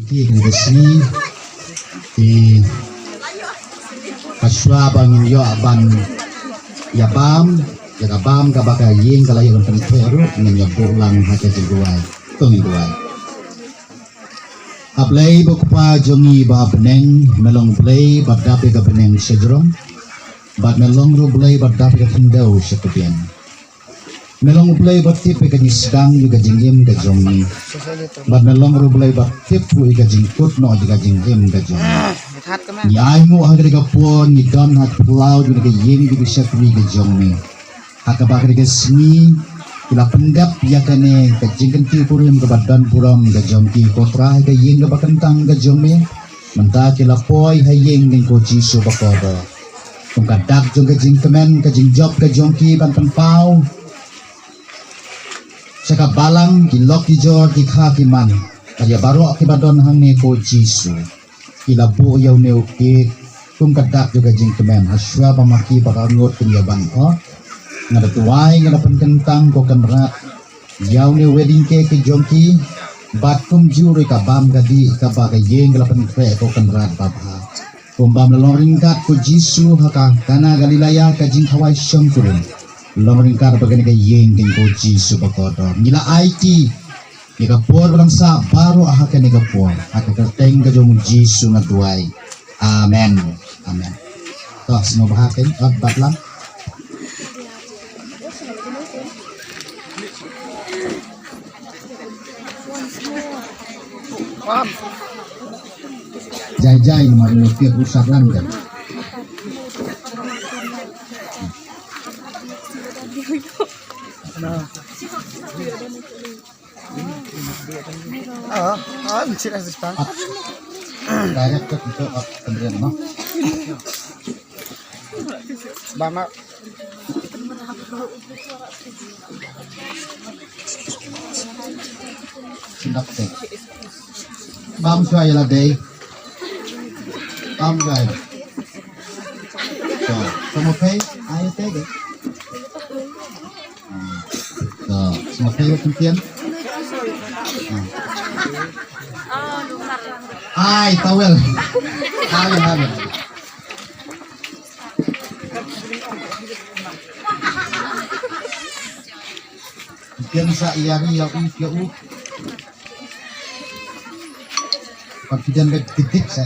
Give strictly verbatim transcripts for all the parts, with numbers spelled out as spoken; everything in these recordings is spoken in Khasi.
Ki kane ka sngi, ki hashwa ba ngin ïoh ban ïa bam ïa ka bam kaba ka ïing ka la ïoh ban pyntheh ruh, ngin ïa buh lang ha ka jingduwai. To ngin duwai. A Blei ba u Kpa jong ngi ba ha bneng, me long Blei ba dap ïa ka bneng sha jrong, bad me long ruh Blei ba dap ïa ka khyndew sha ka biang. Me long U Blei ba tip ïa ka jingsdang ïa ka jingim ka jong ngi. Bad me long ruh U Blei ba tip ruh ïa ka jingkut noh ïa ka jingim ka jong ngi. Ngi ai nguh ha kane ka por, ngi don ha ka phyllaw jong ka ïing jong ka shakri ka jong me. Ha kaba kane ka sngi ki la pyndep ïa kane ka jingkyntiew kurim kaba don burom ka jong ki, ko Trai, ha ka ïing kaba kyntang ka jong me. Mynta ki la poi ha ïing jong ko Jisu ba kordor. Kum ka dak jong ka jingkmen, ka jingjop ka jong ki ban pynpaw sha ka balang, ki lok ki jor, ki kha ki man, bad ïa baroh kiba don hangne, ko Jisu. Ki la buh ïa une u cake kum ka dak jong ka jingkmen, hashwa ba ma ki baroh ngut kin ïa ban ot. Nga da duwai, nga da pynkyntang, ko Kynrad, ïa une u wedding cake ka jong ki, bad kumjuh ruh ka bam ka dih kaba ka ïing ka la pynkhreh, ko Kynrad babha. Kumba me la long ryngkat, ko Jisu, ha ka Kana Galilaya, ka jingkhawai shongkurim, long ryngkat bad kane ka ïing jong ko Jisu ba kordor. Ngi la aiti ïa ka por ba dang sah baroh ha kane ka por, ha ka kyrteng ka jong u Jisu nga duwai. Amen. Amen. To, sngewbha kein, ot bad lang. Jai jai, namar ïa u piat u sah lang kan. Ah, ah, mesti rasa sepang. Direct ke pintu kat kemudian, no? Bana. Sindak te. Bam shuwa ïa la dei. Bam shuwa ïa la. So, sama pay, ayo te dei. Hmm. So, sama pay lo pentian. Hmm. Ai, tawel. Tawel, tawel. Ken sa ïa ri ïa u ïa u. Confident bad kitik sa.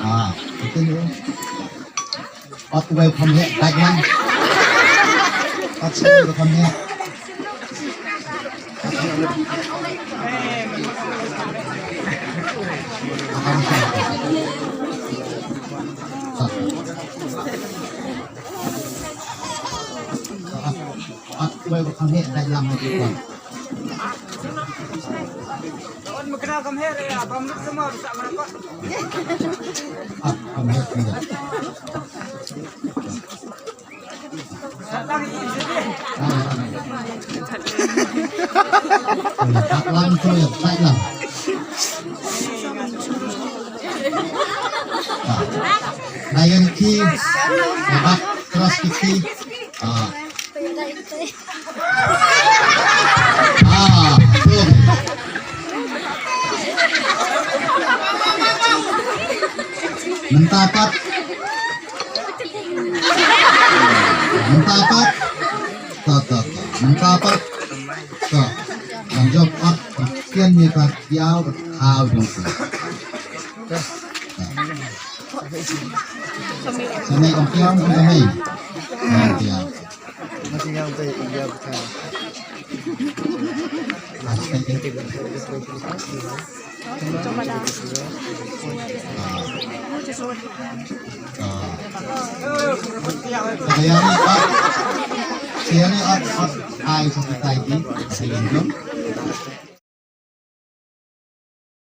Ah, ken u. Ot wei kham heh, dait lang. Ot wei kham heh. Ot wei kham heh, dait lang. Nayan ki, abak cross ki. Ah. Ah, tu. Mynta pat. Mynta pat. To, to, to. Mynta pat. To. Ngan jop pat. Kian ni pat. Yau pat. Hau jong tu. Samei ong kiam ong samei. Ong kiam. Ai,